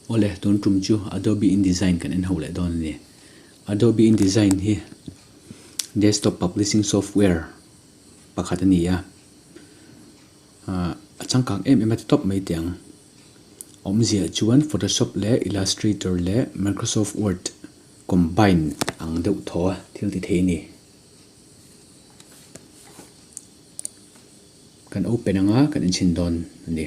Awle, tun tum chu Adobe InDesign kan en ho leh dawn a ni. Adobe InDesign hi desktop publishing software pakhat a ni a. Ahh a changkang em em a ti tawp mai teh ang. Awmzia chuan Photoshop leh Illustrator leh Microsoft Word combine ang deuh thaw a thil ti thei a ni. Kan open anga kan enchhin dawn a ni.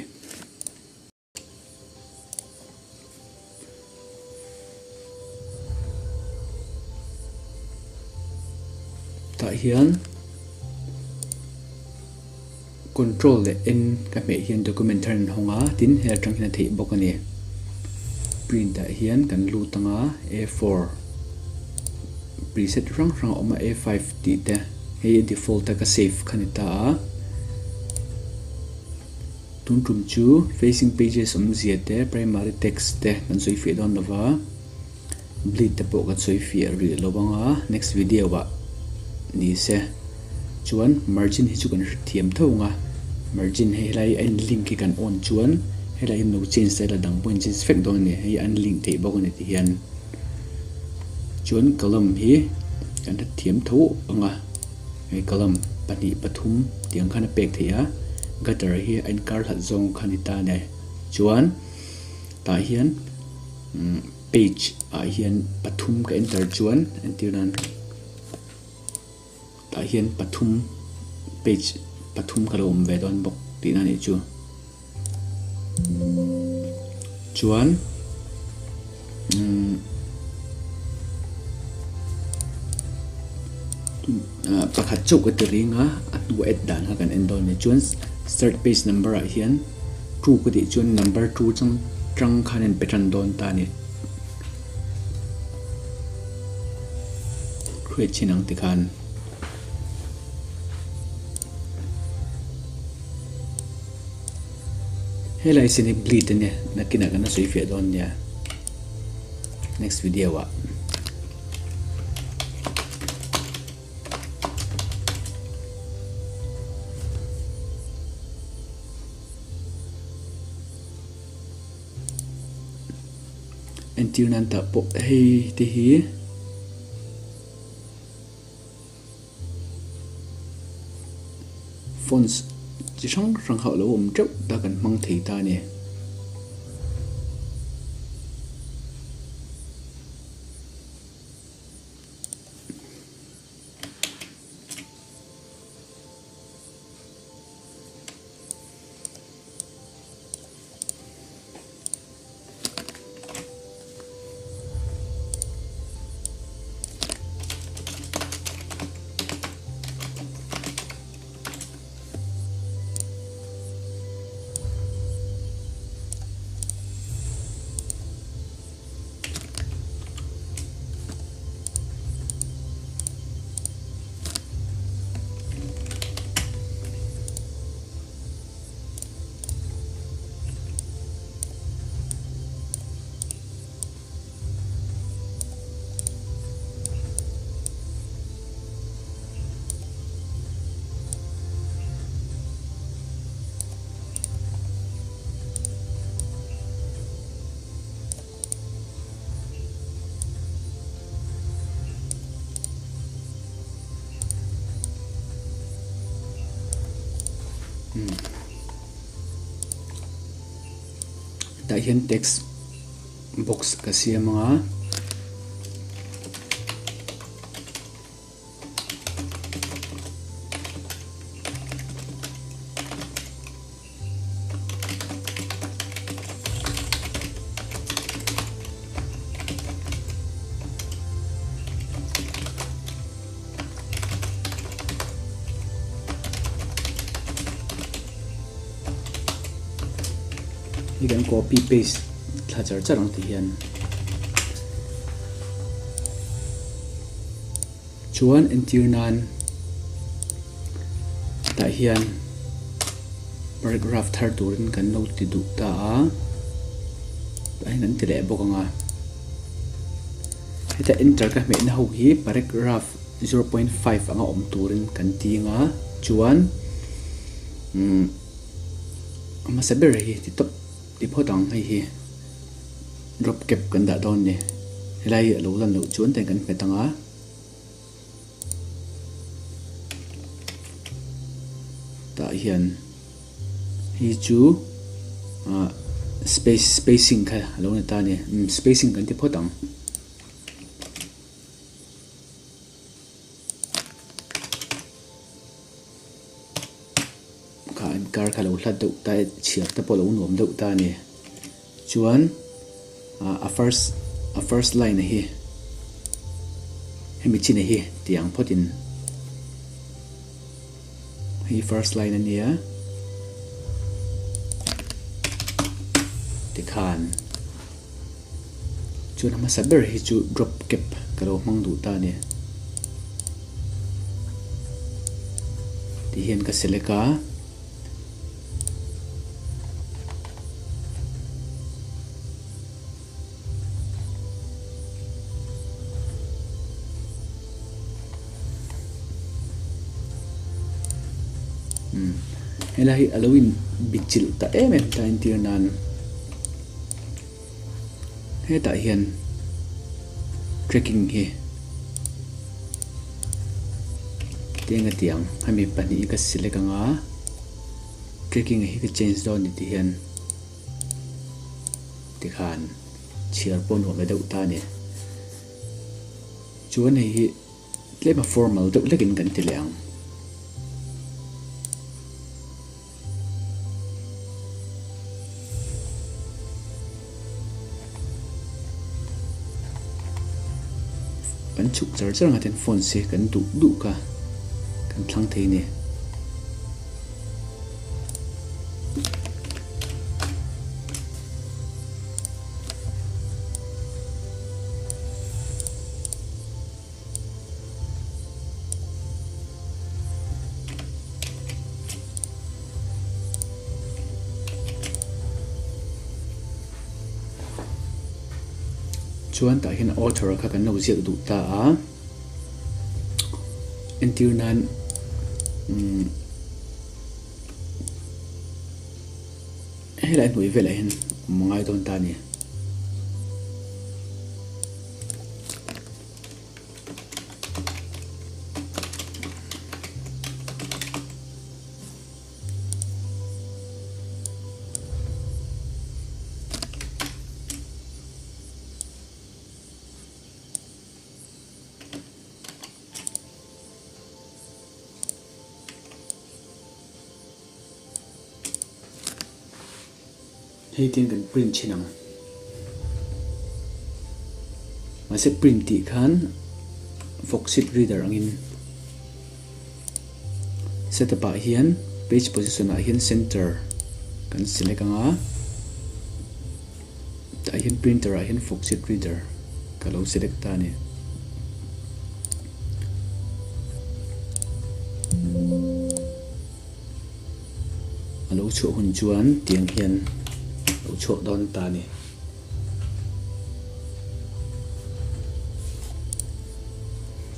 Tah hian control leh N ka hmeh hian document thar an hawng a, tin he atang hian a theih bawk a ni. Print ah hian kan lut anga A four preset hrang hrang a awm a A five tih te hei a default a ka save kha ni ta a. Tun tum chu facing pages awmzia te, primary text te kan sawi fiah dawn lova, bleed te pawh kan sawi fiah rih lo ang a, next video ah ni se. Chuan margin hi chu kan hrethiam tho ang a, margin hei helai a in link hi kan on chuan helai hi no change ta ila dang pawh in change vek dawn a ni, hei an link theih bawk a ni ti hian. Chuan column hi kan hrethiam tho ang a. Hei column pahnih pathum tiang khan a pek theih a, gutter hi a inkar hlat zawng kha a ni ta a ni. Chuan tah hian umm page ah hian pathum ka enter chuan entir nan tah hian pathum page pathum ka lo awm ve dawn bawk tihna a nih chu. Chuan umm pakhat chauh ka ti ring a a hnu add dan kha kan en dawn a ni chuan start page number ah hian two ka tih chuan number two chang tang khan a in pe tan dawn ta a ni hriat chin ang tikhan. Helai sin hi bleed a nia nakinah kan la sawi fiah dawn nia next video ah. Entir nan tah pawh hei te hi. Fonts chi hrang hrang kha a lo awm teuh ta kan hmang thei ta a ni. Tah hian text box ka siam ang a. Hei kan copy paste thla char char ang ti hian chuan entir nan tah hian paragraph thar turin kan lo ti duh ta a tah hian an ti leh bawk ang a. Heta enter ka hmehna ho hi paragraph 0.5 anga awm turin kan ti anga chuan umm a hmasa ber hi ti tawp ti phawt ang hei hi. Drop cap kan dah dawn ni. Helai hi a lo lan loh chuan tiang kan hmet ang a. Tah hian hei chu ah space spacing kha a lo ni ta a ni. Umm spacing kan ti phawt ang. Kha an kar kha lo hlat deuh ta e chhiar te pawh a lo nuam deuh ta a ni. Chuan ah a first a first line a hi hemi chin a hi tih ang phawt in hei first line a nia tikhan chuan a hmasa ber hi chu drop cap ka lo hmang duh ta a ni tihian ka select a. Helai hi a lo in bichilh ta em em ta entir nan hetah hian trekking hi tiang a tiang hemi pahnih hi ka select ang a trekking hi ka change dawn ni ti hian tikhan chhiar pawh nuam la deuh ta a ni chuan hei hi tlem a formal deuh hlekin kan ti leh ang. Kan chhuk char char ang a ten phone se kan duh duh kha kan thlang thei a ni. Chuan tah hian author kha kan lo ziak duh ta a entir nan umm helai hnuai velah hian awm a ngai dawn ta a ni. Hei tiang kan print thin ang. Mahse print tih khan Foxit reader angin setup ah hian page position ah hian center kan select ang a tah hian printer ah hian Foxit reader ka lo select ta a ni. A lo chhuah hun chuan tiang hian a lo chhuak dawn ta a ni.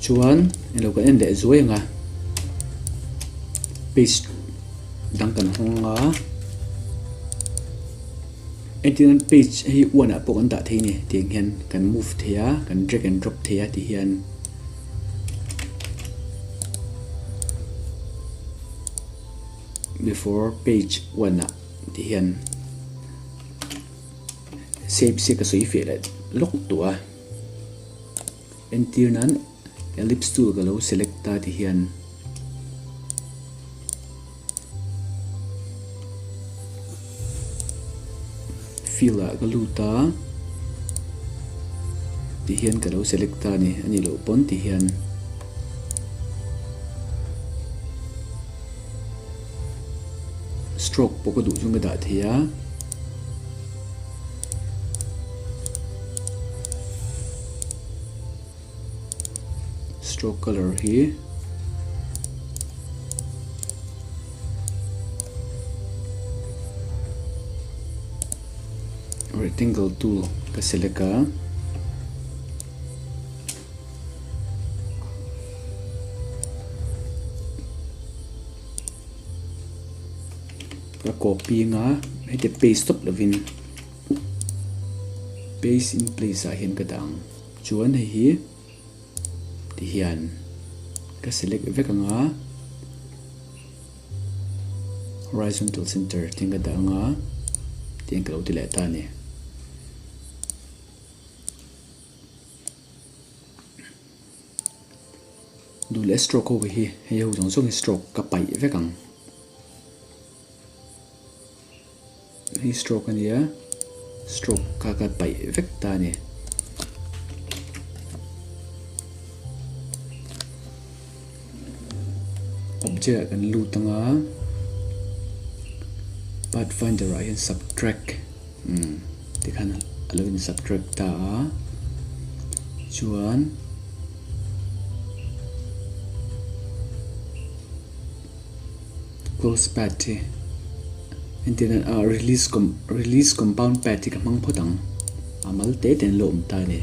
Chuan ilo kan en leh zuai ang a page dang kan hawng a entirnan page hei one ah pawh kan dah thei a ni tiang hian kan move thei a kan drag and drop thei a ti hian. Before page one ah ti hian shape se ka sawi fiah leh lawk tawh a entir nan ellipse tool ka lo select ta ti hian fill ah ka lut a ti hian ka lo select ta a ni a nih loh pawn ti hian. Stroke pawh ka duh chu ka dah thei a. Stroke color hi rectangle tool ka select a. Ka copy anga heti paste tawp lovin. Paste in place ah hian ka dah ang. Chuan hei hi tihian ka select vek ang a, horizontal center tin ka dah ang a, tihian ka lo ti leh ta a ni. Duh leh stroke ho hi hei ho zawng zawng hi stroke ka paih vek ang. Hei stroke a nia, stroke kha ka paih vek ta a ni. Object ah kan lut ang a, pathfinder ah hian subtract umm tikhan a lo in subtract ta a, chuan. Close pad hi entirna ah release com release compound pad hi ka hmang phawt ang a mal te te an lo awm ta a ni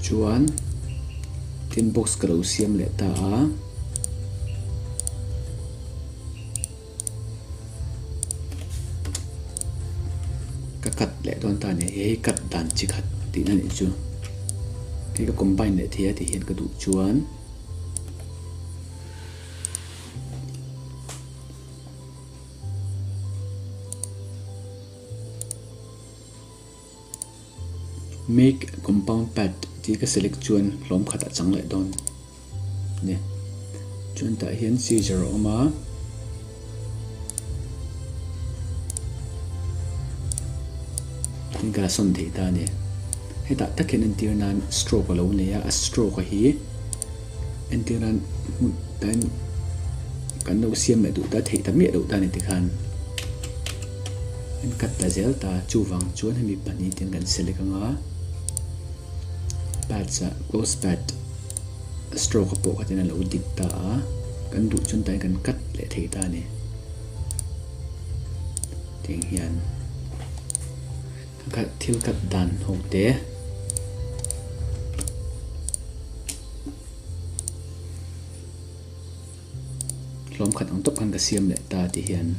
chuan tin box ka lo siam leh ta a. Ka cut leh dawn ta a ni hei hi cut dan chi khat tihna a nih chu hei ka combine leh thei a tih hian ka duh chuan Make compound path tih ka select chuan hlawm khat a chang leh dawn a ni. Chuan tah hian scissor a awm a. Tin ka la sawn thei ta a ni. Hetah tak hian entir nan stroke a lo nei a, a stroke a hi entir nan hmun tan kan lo siam leh duh ta theih ta miah loh ta a ni tikhan. An cut ta zel ta, chuvang chuan hemi pahnih ten kan select ang a, pads ah close pad stroke a pawh kha ten a lo dik ta a, kan duh chuan tah hian kan cut leh thei ta a ni. Tiang hian thil cut dan ho te. Hlawm khat ang tawp khan ka siam leh ta ti hian.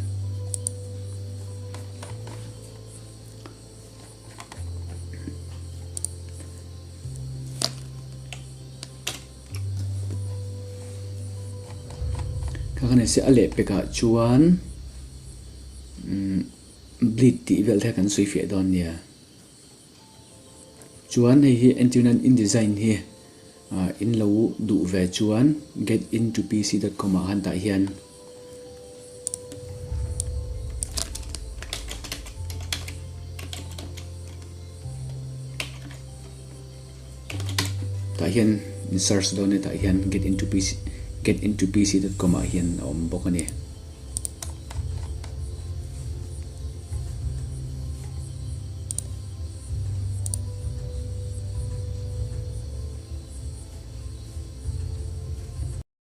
Kha khan se a leh pekah chuan bleed tih vel te kha kan sawi fiah dawn nia. Chuan hei hi entirnan InDesign hi in lo duh ve chuan getintopc dot com ah khan tah hian tah hian in search dawn a tah hian getintopc getintopc dot com ah hian a awm bawk a ni.